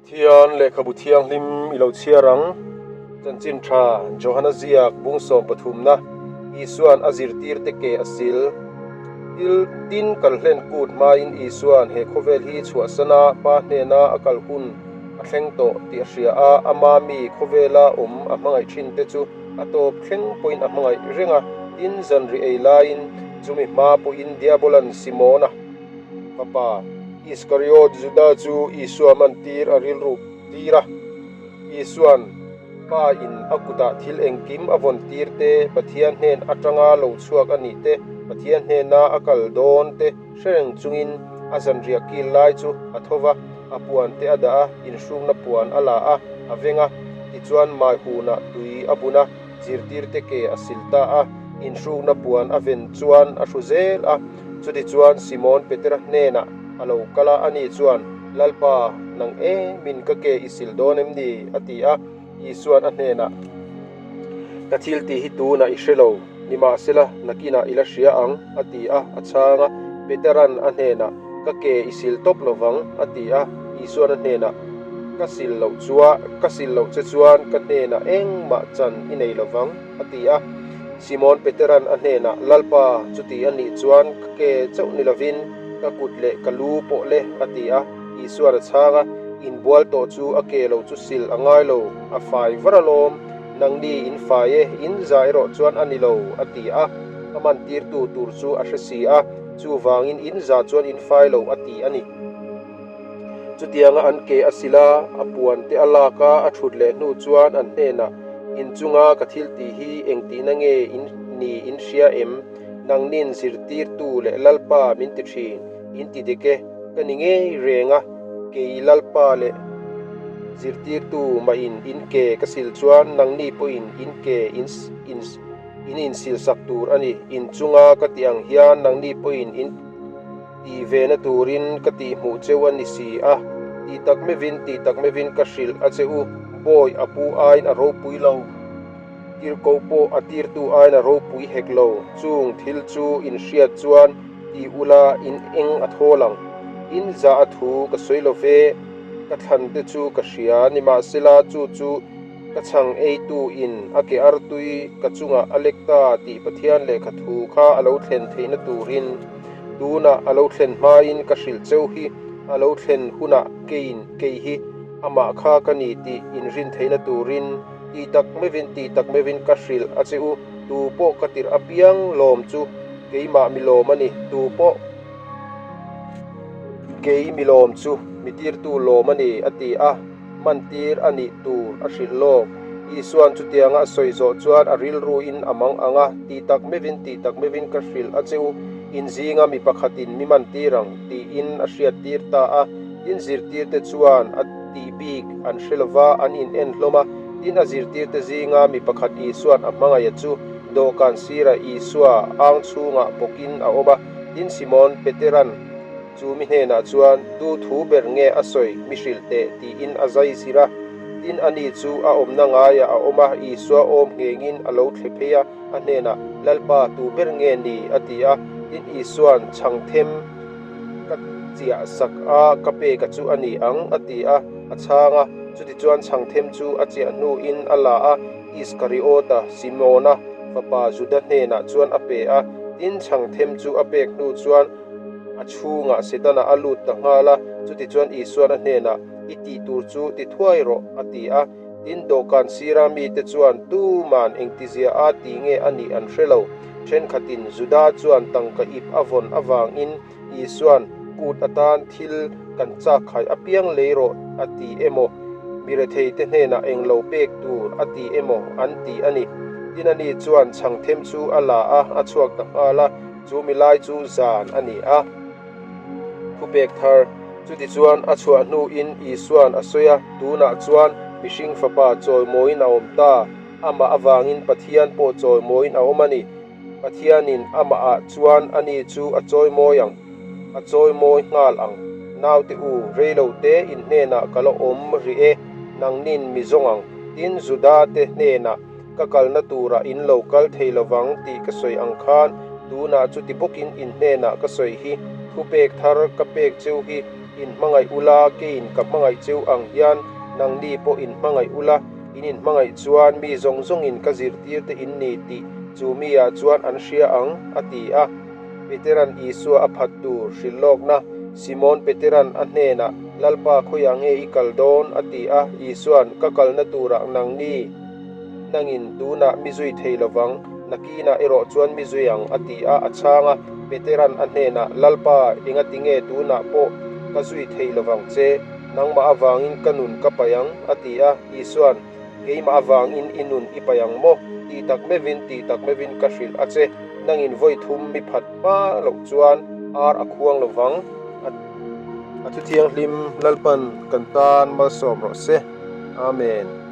Pathian lehkhabu thianghlim i lo chhiar ang. Chanchin tha Johana ziak bung sawm pathumna Isuan a zirtirte ke a sil. Til tin kal hlen kut hmain Isuan he khawvel hi chhuahsana Pa hnena a kal hun a thleng tawh tih a hria a, ama mi khawvela awm a hmangaih thinte chu a tawp thleng pawhin a hmangaih reng a. Tin, zanri ei laiin chumi hma pawhin Diabolan Simona fapa Iskariot Juda chu Isua mantir a rilruk tir a. Isuan Pa in a kutah thil engkim a vawn tir te, Pathian hnen atanga lo chhuak a nih te, Pathian hnena a kal dawn te hre reng chungin a zanriah kil lai chu a tho va, a puan te a dah a, inhrukna puan a la a, a veng a, tichuan mai hunah tui a bun a, zirtirte ke a sil ta a, inhrukna puan a ven chuan a hru zel a. Chutichuan Simon Petera hnenah a lo kal a, ani chuan, Lalpa, nang emin ka ke i sil dawn em ni? a ti a. Isuan a hnenah, Ka thil tih hi tunah i hre lo, nimahsela nakinah i la hria ang, a ti a, a chhang a. Petera'n a hnenah, Ka ke i sil tawp lo vang, a ti a. Isuan a hnenah, Ka sil loh chua, ka sil loh che chuan ka hnenah engmah chan i nei lo vang, a ti a. Simon Petera'n a hnenah, Lalpa, chuti a nih chuan ka ke chauh ni lovin ka kut leh ka lu pawh le, a ti a. Isuan a chhang a, Inbual tawh chu a ke lo chu sil a ngai lo, a fai var alawm, nangni in fai e, in za erawh chuan a ni lo, a ti a. A mantirtu tur chu a hre si a, chuvangin in za chuan in fai lo, a ti a ni. Chutianga an ke a sil a, a puan te a lak a, a thut leh hnu chuan an hnenah, Inchunga ka thil tih hi engtihna nge in ni in hria em? Nangnin zirtirtu leh Lalpa min ti thin, in ti dik e, ka ni ngei reng a, kei Lalpa leh zirtirtu mahin in ke ka sil chuan nangni pawhin in ke in in insilsak tur a ni. Inchunga ka tih ang hian nangni pawhin in. Tih ve na turin ka tih hmuh cheu a ni si a, tih tak mevin tih tak mevin ka hrilh a che u, bawi a pu aiin a ropui lo, tirko pawh a tirtu aiin a ropui hek lo, chung thil chu in hriat chuan ti ula in eng a thawl ang. In zah a thu ka sawi lo ve, ka thlan te chu ka hria, nimahsela chu chu Ka chhang eitu in a ke artui ka chungah a lek ta tih Pathian lehkha thu kha a lo thlen theihna turin tunah a lo thlen hmain ka hrilh cheu hi a lo thlen hunah keiin kei hi amah kha ka ni tih in rin theihna turin tih tak mevin tih tak mevin ka hrilh a che u tu pawh ka tirh apiang lawm chu keimah mi lawm a ni tu pawh kei mi lawm chu mi tirtu lawm a ni a ti a. Hmantir a nih tur a hrilh lawk. Isuan chutianga a sawi zawh chuan a rilruin a mang ang a, Tih tak mevin, tih tak mevin ka hrilh a che u, in zinga mi pakhatin mi mantir ang, tiin a hriattir ta a. Tin, zirtirte chuan a tih bik an hre lova, an in en hlawm a. Tin, a zirtirte zinga mi pakhat Isuan a hmangaih a chu dawhkan sirah Isua ang chhungah bawkin a awm a. Tin, Simon Petera'n Chu mi hnenah chuan, Tu thu ber nge a sawi mi hrilh teh? tiin a zai zir a. Tin, ani chu a awmna ngaiah a awm a, Isua awm nghengin a lo thle phei a, a hnenah, Lalpa, tu ber nge ni? a ti a. Tin, Isua'n, Chhang them ka chiah sak a, ka peka chu a ni ang, a ti a, a chhang a. Chutichuan chhang them chu a chiah hnuin a la a, Iskariota, Simona fapa Juda hnenah chuan a pe a. Tin, chhang them chu a pek hnu chuan, A chhungah Setana a lut ta nghal a, chutichuan Isuan a hnenah, I tih tur chu ti thuai rawh, a ti a. Tin, dawhkan sira mite chuan tuman engtizia a ti nge a nih an hre lo. Thenkhatin Juda chuan tangka ip a vawn avangin Isuan, Kut atan thil kan chak khai apiang lei rawh, a ti emaw, mi retheite hnenah englo pek tur a ti emaw an ti a ni. Tin, ani chuan chhangthem chu a la a, a chhuak ta nghal a. Chu mi lai chu zan a ni a, thupek thar. Chutichuan a chhuah hnuin Isua'n a sawi a, Tunah chuan mihring fapa chawimawiin a awm ta, amah avangin Pathian pawh chawimawiin a awm a ni. Pathianin amahah chuan ani chu a chawimawi ang, a chawimawi nghal ang. Naute u, reilo te in hnenah ka la awm rih e, nangnin mi zawng ang, tin Juda te hnenah Ka kalna turah in lo kal thei lovang tih ka sawi ang khan tunah chuti bawkin in hnenah ka sawi hi, thupek thar ka pek cheu hi. Inhmangaih ula, keiin ka hmangaih cheu ang hian nangni pawh inhmangaih ula, in inhmangaih chuan mi zawng zawngin ka zirtirte in ni tih chu miah chuan an hria ang, a ti a. Petera'n Isua a phat tur hrilh lawkna, Simon Petera'n a hnenah, Lalpa khawiah nge i kal dawn? a ti a. Isua'n, Ka kalna turah nangni nangin tunah mi zui thei lovang, nakinah erawh chuan mi zui ang, a ti a, a chhang a. Petera'n a hnenah, Lalpa, engati nge tunah pawh ka zui thei lovang che? Nangmah avangin ka nun ka paih ang, a ti a. Isua'n, Keimah avangin i nun i paih ang maw? Tih tak meuhin, tih tak meuhin ka hrilh a che. Nangin vawi thum mi phat hma loh chuan ar a khuang lovang, a ti. A thu thianghlim Lalpan kan tan malsawm rawh se. Amen.